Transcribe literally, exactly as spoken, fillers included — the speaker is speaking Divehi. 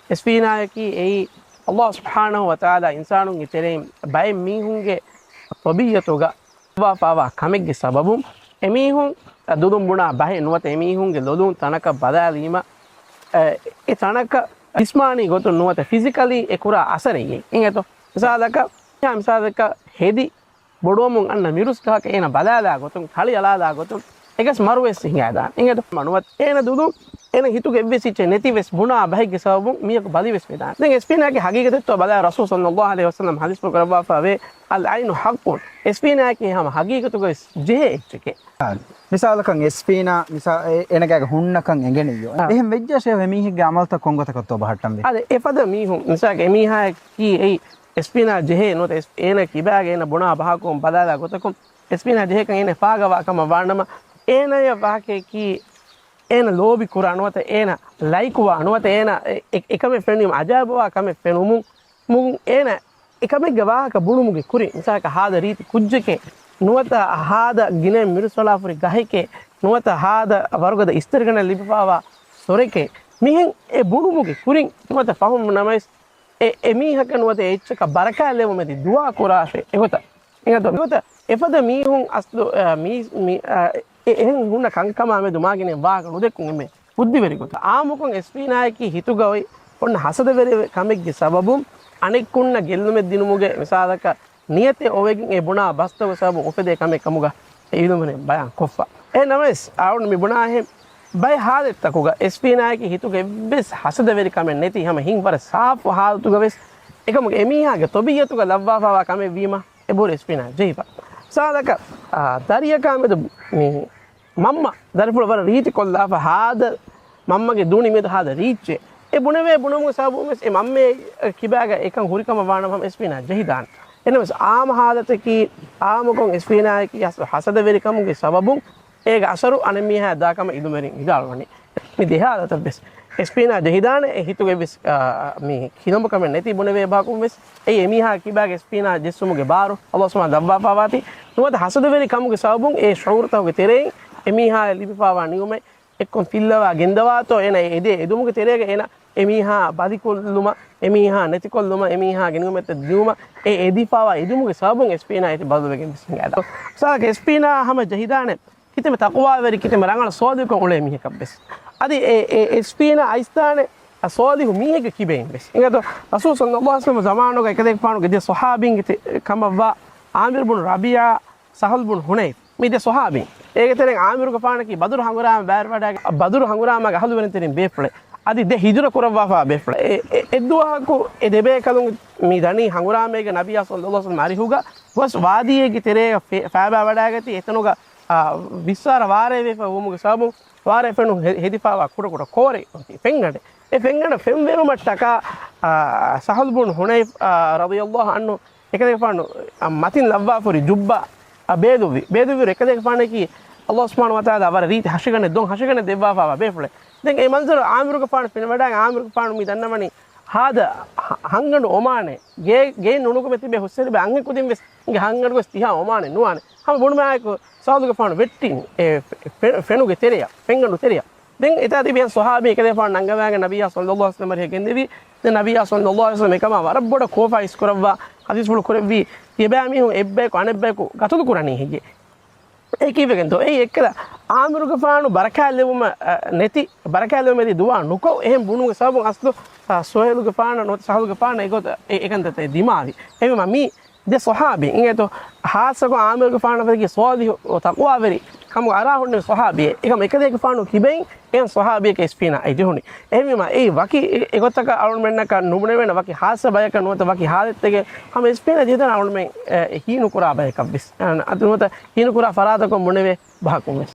އެސްފީނާޔަކީ އެއީ ﷲ ސުބްޙާނަހޫ ވަތަޢާލާ އިންސާނުންގެ ތެރެއިން ބައެއް މީހުންގެ ޠަބީޢަތުގަ ވާފާވާ ކަމެއްގެ ސަބަބުން އެމީހުން ދުލުން ބުނާ ބަހެއް ނުވަތަ އެމީހުންގެ ލޮލުން ތަނަކަށް ބަލާލީމަ، އެ، އެ ތަނަކަށް ޖިސްމާނީ ގޮތުން ނުވަތަ ފިޒިކަލީ އެ ކުރާ އަސަރެއް އެނގޭތޯ. މިސާލަކަށް، މިސާލަކަށް ހެދި ބޮޑުވަމުން އަންނަ މިރުސް ގަހަކަށް އޭނަ ބަލާލާ ގޮތުން، ތަޅި އަޅާލާ ގޮތުން، އެ ގަސް މަރުވެސް ހިނގާދާނެ. އެނގޭތޯ؟ ނުވަތަ އޭނަ ދުލުން އޭނަ ހިތުގެ އެއްވެސް އެއްޗެއް ނެތިވެސް ބުނާ ބަހެއްގެ ސަބަބުން މީހަކު ބަލިވެސް ވެދާނެ. ދެން އެސްފީނާގެ ހަގީގަތެއްތޯ ބަލާ، ރަސޫލު ޞައްލައްލާހު ޢަލައިހި ވަސައްލަމް ޙަދީޘްފުޅު ކުރައްވާފަ ވޭ، އަލްޢައިނު ޙައްޤުން، އެސްފީނާއަކީ ހަމަ ހަގީގަތުގަވެސް ޖެހޭ އެއްޗެކޭ. މިސާލަކަށް އެސްފީނާ މިސާ-، އެ-، އޭނަގެ ހުންނަކަން އެނގެނިއްޔޯ. އާ. އެހެން ވެއްޖާ ޝޭހް އެމީހެއްގެ އަމަލްތައް ކޮންގޮތަކަށްތޯ ބަހައްޓަންވީ؟ އާދެ، އެފަދަ މީހުން މިސާލަކަށް އެމީހާއަކީ އެއީ އެސްފީނާ ޖެހޭ ނުވަތަ އެސް-، އޭނަ ކިބާގެ އޭނަ ބުނާ ބަހަކުން ބަލާލާ ގޮތަކުން އެސްފީނާ ޖެހޭކަން އޭނަ ފާގަވާ ކަމަށް ވާނަމަ، އޭނަޔަށް ވާހަކައަކީ އޭނަ ލޯބި ކުރާ ނުވަތަ އޭނަ ލައިކުވާ ނުވަތަ އޭނަ އެ-، އެ-، އެކަމެއް ފެނުނީމަ އަޖާއިބުވާ ކަމެއް ފެނުމުން، މުން އޭނަ އެކަމެއްގެ ވާހަކަ ބުނުމުގެ ކުރިން، މިސާލަކަށް ހާދަ ރީތި ކުއްޖެކޭ، ނުވަތަ ހާދަ ގިނައިން މިރުސްވަޅާފުރި ގަހެކޭ، ނުވަތަ ހާދަ ވަރުގަދަ އިސްތިރިގަނޑަށް ލިބިފާވާ ސޮރެކޭ، މިހެން އެ ބުނުމުގެ ކުރިން ނުވަތަ ފަހުން ނަމަވެސް، އެ، އެ މީހަކަށް ނުވަތަ އެއްޗަކަށް ބަރަކާތް ލެއްވުމަށް ދުޢާ ކުރާށޭ އެގޮތަށް. އެގޮތަށް އެފަދަ މީހުން އަސްލު، އަ، މީ-، މި-، އަ، އެ-، އެހެން ހުންނަ ކަންކަމާ މެދު މާގިނައިން ވާހަކަ ނުދެއްކުން އެންމެ ބުއްދިވެރި ގޮތަށް. އާއްމުކޮށް އެސްފީނާއަކީ ހިތުގަ އޮތް އޮންނަ ހަސަދަވެރި ކަމެއްގެ ސަބަބުން އަނެއްކުންނަށް ގެއްލުމެއް ދިނުމުގެ މިސާލަކަށް ނިޔަތެއް އޮވެގެން އެ ބުނާ ބަސްތަކުގެ ސަބަބުން އުފެދޭ ކަމެއް ކަމުގަ އެ އިލްމުވެރިން ބަޔާން ކޮށްފަ. އެހެން ނަމަވެސް، އަޅުން މި ބުނާހެން ބައެއް ހާލަތްތަކުގަ އެސްފީނާއަކީ ހިތުގަ އެއްވެސް ހަސަދަވެރި ކަމެއް ނެތި ހަމަ ހިތް ވަރަށް ސާފު ހާލަތުގަވެސް އެކަމުގެ އެމީހާގެ ތަބީޢަތުގަ ލައްވާފާވާ ކަމެއް ވީމަ އެ ބުރި އެސްފީނާ ޖެހިފަ. މިސާލަކަށް، އާ، ދަރިއަކާ މެދު މި މަންމަ ދަރިފުޅު ވަރަށް ރީތިކޮށްލާފަ ހާދަ މަންމަގެ ދޫނި މެދު ހާދަ ރީއްޗެއް. އެ ބުނެވޭ ބުނުމުގެ ސަބަބުން ވެސް އެ މަންމައަށް ކިބާގަ އެކަން ހުރިކަމަށް ވާނަމަ ހަމަ އެސްފީނާ ޖެހިދާނެ. އެނަމަވެސް އާއްމު ހާލަތަކީ އާއްމުކޮށް އެސްފީނާއަކީ ހަސަދަވެރިކަމުގެ ސަބަބުން އޭގެ އަސަރު އަނެއް މީހާއަށް ދާކަމަށް އިލްމުވެރިން ވިދާޅުވަނީ. މި ދެ ހާލަތަށް ވެސް އެސްފީނާ ޖެހިދާނެ. އެ ހިތުގެ ވެސް، އާ، މި ކިލަނބު ކަމެއް ނެތި ބުނެވޭ ބަހަކުން ވެސް އެއީ އެމީހާ ކިބާގެ އެސްފީނާ ޖެއްސުމުގެ ބާރު ﷲ ސުބްޙާނަހޫ ވަތަޢާލާ ދައްވާފާވާތީ. ނުވަތަ ހަސަދަވެރި ކަމުގެ ސަބަބުން އެ ޝުޢޫރުތަކުގެ ތެރެއިން އެމީހާއަށް ލިބިފާވާ ނިޢުމަތް އެއްކޮށް ފިއްލަވާ ގެންދަވާތޯ އޭނަ އެ އެދޭ އެދުމުގެ ތެރޭގަ އޭނަ އެމީހާ ބަލިކޮށްލުމަށް، އެމީހާ ނެތިކޮށްލުމަށް، އެމީހާގެ ނިޢުމަތްތައް ދިއުމަށް އެ އެދިފާވާ އެދުމުގެ ސަބަބުން އެސްފީނާ އޭތި ބަދަލުވެގެން ވެސް ހިނގާދާނެ. މިސާލަކަށް އެސްފީނާ ހަމަ ޖެހިދާނެ ކިތަންމެ ތަޤްވާވެރި، ކިތަންމެ ރަނގަޅަށް ޞާލިޙުކަން އުޅޭ މީހަކަށް ވެސް. އަދި އެ، އެ އެސްފީނާ އައިސްދާނެ ޞާލިޙު މީހެއްގެ ކިބައިން ވެސް. އެނގޭތޯ، ރަސޫލު ޞައްލައްލާހު ޢަލައިހި ވަސައްލަމް ޒަމާނުގަ އެކަލޭގެފާނުގެ ދެ ޞަޙާބީންގެ ތެ-، ކަމަށްވާ ޢާމިރު ބުނު ރަބީޢާ، ސަހަލް ބުނު ޙުނައިފް، މި ދެ ޞަޙާބީން. އޭގެ ތެރެއިން ޢާމިރުގެފާނަކީ ބަދުރު ހަނގުރާމަ ބައިވެރިވަޑައިގެން، ބަދުރު ހަނގުރާމަގެ އަހުލުވެރިންތެރިން ބޭފުޅެއް. އަދި ދެ ހިޖުރަ ކުރައްވާފާ ބޭފުޅެއް. އެ، އެ، އެއްދުވަހަކު އެ ދެބޭކަލުން މި ދަނީ ހަނގުރާމައިގެ ނަބިއްޔާ ޞައްލައްލާހު ޢަލައިހި ވަސައްލަމް އަރިހުގަ ގޮސް ވާދީއެއްގެ ތެރޭގަ ފެ-، ފައިބާވަޑައިގަތީ އެތަނުގަ، އާ، ވިއްސާރަ ވާރޭ ވެފަ ވުމުގެ ސަބަބުން ވާރޭ ފެނުން ހެ-، ހެދިފާވާ ކުޑަކުޑަ ކޯރެއް އޮތީ ފެންގަނޑެއް. އެ ފެންގަނޑަށް ފެންވެރުމަށްޓަކާ، އާ، ސަހަލް ބުނު ޙުނައިފް، އާ، ރަޟިޔައްލާހު ޢަންހު އެކަލޭގެފާނު މަތިން ލައްވާފަ ހުރި ޖުއްބާ ބޭލުއްވި. ބޭލުއްވިއިރު އެކަލޭގެފާނަކީ ﷲ ސުބްޙާނަހޫ ވަތަޢާލާ ވަރަށް ރީތި ހަށިގަނޑެއް ދޮން ހަށިގަނޑެއް ދެއްވާފާވާ ބޭފުޅެއް. ދެން އެ މަންޒަރު ޢާމިރުގެފާނު ފެނިވަޑައިގެން ޢާމިރުގެފާނު މި ދަންނަވަނީ ހާދަ ހަ-، ހަންގަނޑު އޮމާނެ ގޭ-، ގެއިން ނޫނުކުމެ ތިބޭ ހުސްއެރި ބައި އަންހެން ކުދިން ވެސް އިނގޭ ހަންގަނޑު ވެސް ތިހާ އޮމާނެ ނުވާނެ. ހަމަ ބުނުމާއެކު ސަހަލުގެފާނު ވެއްޓިން އެ ފެ-، ފެ-، ފެނުގެ ތެރެއަށް، ފެންގަނޑު ތެރެއަށް. ދެން އެތާ ތިބި އެހެން ޞަޙާބީ އެކަލޭގެފާނު ނަންގަވާގެން ނަބިއްޔާ ޞައްލައްލާހު ޢަލައިހި ވަސައްލަމް އަރިހަށް ގެންދެވީ. ދެން ނަބިއްޔާ ޞައްލައްލާހު ޢަލައިހި ވަސައްލަމް އެކަމާ ވަރަށް ބޮޑަށް ކޯފާ އިސްކުރައްވާ ޙަދީޘްފުޅު ކުރެއްވީ، ތިޔަބައިމީހުން އެއްބަޔަކު އަނެއްބަޔަކު ގަތުލު ކުރަނީ ހެއްޔޭ؟ އެ ކީއްވެގެންތޯ؟ އެއީ އެއްކަލަ ޢާމިރުގެފާނު ބަރަކާތް ލެއްވުމަށް، އަ، ނެތި، ބަރަކާތް ލެއްވުމަށް އެދި ދުޢާ ނުކޮށް، އެހެން ބުނުމުގެ ސަބަބުން އަސްލު، އަ، ސުހައިލުގެފާނަށް ނުވަތަ ސަހަލުގެފާނަށް އެގޮތަށް އެ-، އެކަންތައްތައް ދިމާވި. އެހެންވީމަ މީ ދެ ޞަޙާބީ އިނގޭތޯ، ޚާއްޞަކޮށް ޢާމިރުގެފާނަށް ފެށި ޞާލިޙު ތަޤްވާވެރި ކަމުގަ އަރާ ހުންނެވި ޞަޙާބީއެއް. އެކަމަ އެކަލޭގެފާނު ކިބައިން އެހެން ޞަޙާބީއަކަށް އެސްފީނާ އެ ޖެހުނީ. އެހެންވީމަ އެއީ ވަކި އެ-، އެގޮތަކަށް އަޅުމެންނަކަށް ނުބުނެވޭނެ، ވަކި ޚާއްޞަ ބަޔަކަށް ނުވަތަ ވަކި ޙާލަތްތަކެއް ހަމަ އެސްފީނާ ޖެހިދާނެ އަޅުމެން އެ، ހީނުކުރާ ބަޔަކަށްވެސް. އަ، ނުވަތަ ހީނުކުރާ ފަރާތަކުން ބުނެވޭ ބަހަކުން ވެސް.